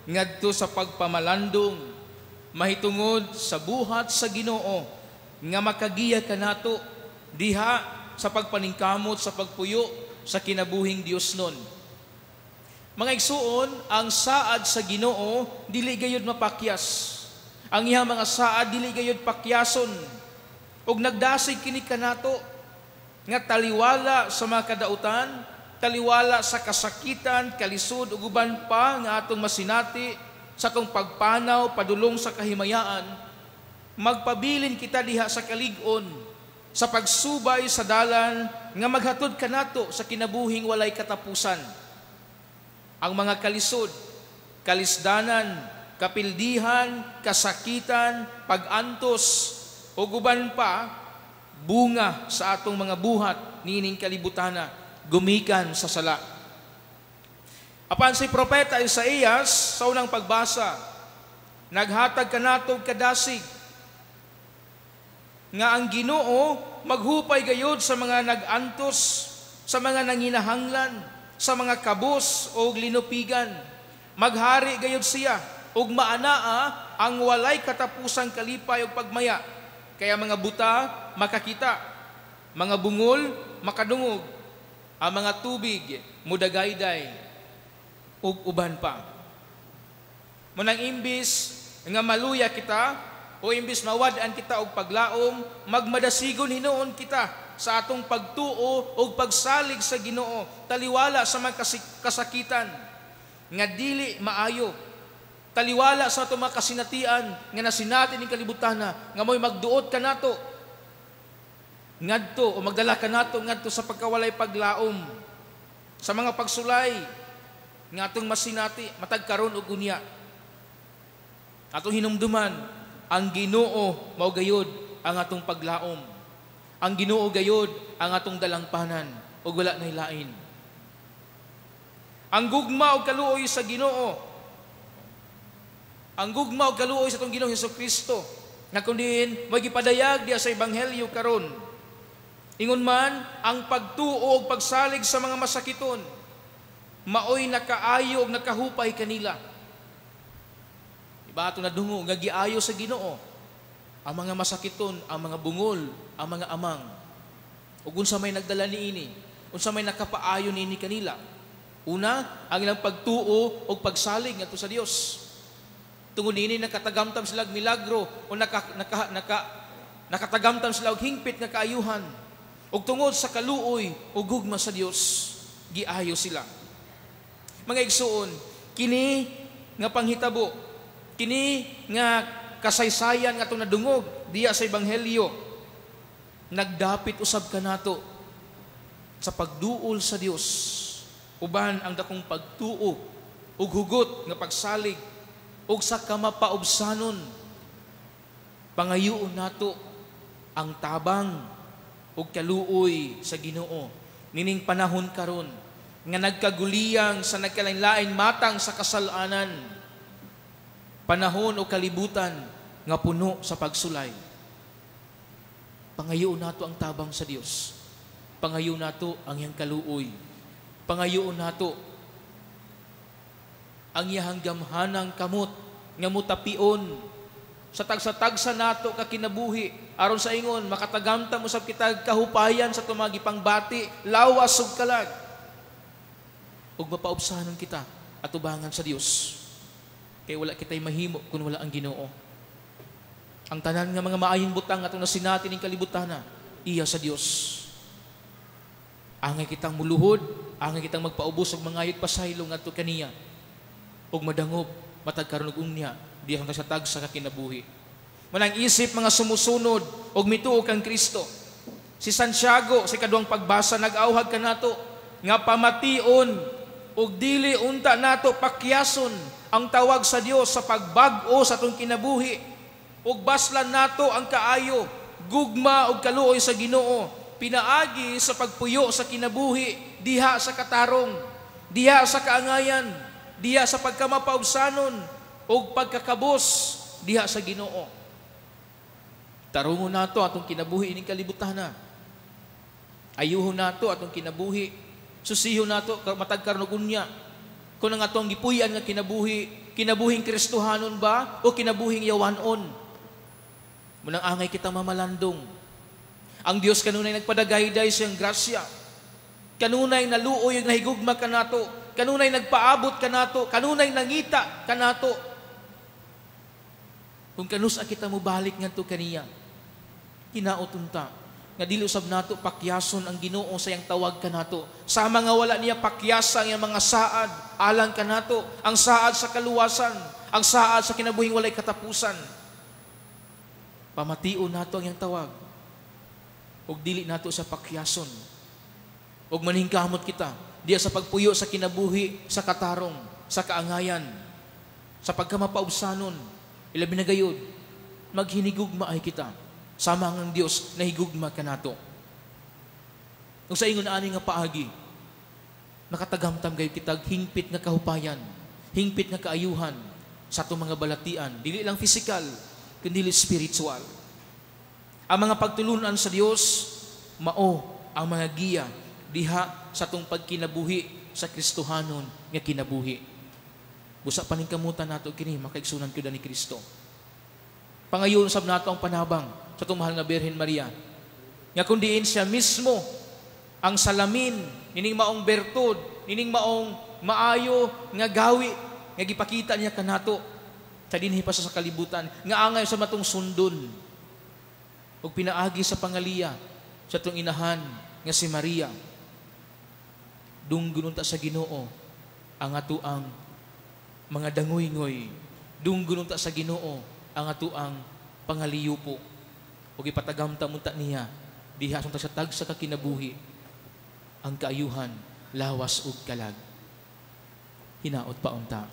Ngadto sa pagpamalandong mahitungod sa buhat sa Ginoo nga makagiya kanato diha sa pagpaningkamot sa pagpuyo sa kinabuhing Diosnon. Mga igsuon, ang saad sa Ginoo dili gayud mapakyas. Ang iyang mga saad dili gayud pakyason. Ug nagdasig kini kanato nga taliwala sa mga kadautan, taliwala sa kasakitan, kalisod ug uban pa nga atong masinati sa atong pagpanaw padulong sa kahimayaan, magpabilin kita diha sa kalig-on sa pagsubay sa dalan nga maghatod kanato sa kinabuhing walay katapusan. Ang mga kalisod, kalisdanan, kapildihan, kasakitan, pag-antos ug uban pa, bunga sa atong mga buhat niining kalibutana gumikan sa sala. Apan si Propeta Isaías sa unang pagbasa, naghatag kanato og kadasig nga ang Ginoo maghupay gayud sa mga nag-antos, sa mga nanginahanglan, sa mga kabos o linupigan. Maghari gayud siya ug maanaa ang walay katapusang kalipay ug pagmaya. Kaya mga buta makakita, mga bungol makadungog, ang mga tubig mudagayday ug uban pa. Munang imbis nga maluya kita o imbis mawad-an kita og paglaom, magmadasigon hinuon kita sa atong pagtuo ug pagsalig sa Ginoo, taliwala sa mga kasakitan nga dili maayo, taliwala sa atong mga kasinatian nga nasinati ning kalibutana nga mo'y magduot kanato ngadto o magdala kanato ngadto sa pagkawalay paglaom, sa mga pagsulay nga atong masinati matag karon ug unya. Atong hinumduman, ang Ginoo mao gayud ang atong paglaom. Ang Ginoo gayud ang atong dalangpanan ug wala nay lain. Ang gugma ug kaluoy sa Ginoo, ang gugma ug kaluoy sa atong Ginoong Hesukristo nga kun diin mo'y gipadayag diha sa ebanghelyo karon. Ingon man ang pagtuo ug pagsalig sa mga masakiton, maoy nakaayo ug nakahupay kanila. Iba ato nadungo nga giayo sa Ginoo ang mga masakiton, ang mga bungol, ang mga amang. Ug unsa may nagdala niini? Unsa may nakapaayo niini kanila? Una, ang ilang pagtuo ug pagsalig ngadto sa Dios. Tungod niini, nakatagamtam sila og milagro o nakatagamtam sila og hingpit nga kaayuhan. Ug tungod sa kaluoy ug gugma sa Dios, giayo sila. Mga igsuon, kini nga panghitabo, kini nga kasaysayan nga atong nadungog diya sa ebanghelyo, nagdapit usab kanato sa pagduol sa Dios uban ang dakong pagtuo ug hugot nga pagsalig ug sa kamapaubsanon. Pangayoon nato ang tabang ug kaluoy sa Ginoo nining panahon karon nga nagkaguliyang sa nagkalain-lain matang sa kasalanan, panahon o kalibutan nga puno sa pagsulay. Pangayoon nato ang tabang sa Dios. Pangayoon nato ang iyang kaluoy. Pangayoon nato ang iyang gamhanang kamot nga mutapion sa tagsa-tagsa nato ka kinabuhi, aron sa ingon makatagamtam usab kita kahupayan sa atong mga gipangbati, lawas ug kalag, ug mapaubsanon kita atubangan sa Dios, kay wala kitay mahimo kun wala ang Ginoo. Ang tanan nga mga maayong butang atong nasinati ning kalibutana, iya sa Dios. Angay kitang muluhod, angay kitang magpaubos ug mangayod pasaylo ngadto kaniya ug madangop matag karon ug unya diha sa tagsa ka kinabuhi. Manang isip mga sumusunod og mituo kang Kristo, si Santiago sa ikaduhang pagbasa nag-awhag kanato nga pamation ug dili unta nato pakyason ang tawag sa Dios sa pagbag-o sa atong kinabuhi, ug baslan nato ang kaayo, gugma ug kaluoy sa Ginoo pinaagi sa pagpuyo sa kinabuhi diha sa katarong, diha sa kaangayan, diha sa pagkamapaubsanon ug pagkakabos diha sa Ginoo. Tarungon nato atong kinabuhi ining kalibutana. Ayuhon nato atong kinabuhi. Susihon nato matag karon ug unya. Kung ang atong gipuy-an nga kinabuhi, kinabuhing Kristohanon ba o kinabuhing yawanon? Munang angay kita mamalandong. Ang Dios kanunay nagpadagayday siyang grasya. Kanunay naluoy ug nahigugma kanato. Kanunay nagpaabot kanato. Kanunay nangita kanato. Kung kanus-a kita mobalik ngadto kaniya, hinaot unta nga dili usab nato pakyason ang Ginoo sa iyang tawag kanato. Sama nga wala niya pakyasa ang iyang mga saad alang kanato, ang saad sa kaluwasan, ang saad sa kinabuhing walay katapusan. Pamation nato ang iyang tawag ug dili nato sa pakyason. Ug maningkamot kita diya sa pagpuyo sa kinabuhi sa katarong, sa kaangayan, sa pagkamapaubsanon, ilabi na gayud maghinigugma ay kita sama ang Dios nahigugma kanato. Ug sa ingon ani nga paagi, makatagamtam gayud kita hingpit nga kahupayan, hingpit nga kaayuhan sa atong mga balatian, dili lang physical, kundi spiritual. Ang mga pagtulunan sa Dios mao ang mga giya diha sa atong pagkinabuhi sa Kristohanon nga kinabuhi. Busa paningkamutan nato kini, makaigsunan ko ni Kristo. Pangayon sab nato ang panabang sa atong mahal nga Birhen Maria, nga kung diin siya mismo ang salamin nining maong bertud, nining maong maayo nga gawi nga gipakita niya kanato sa dinhi pa sa kalibutan, nga angay sa matong sundon ug pinaagi sa pangaliya sa atong inahan nga si Maria. Dunggon unta sa Ginoo ang atoang mga dangoy-ngoy. Dunggon unta sa Ginoo ang atoang pangaliyupo ug ipatagamtam unta niya diha sa tagsa ka kinabuhi ang kaayuhan, lawas ug kalag. Hinaot pa unta.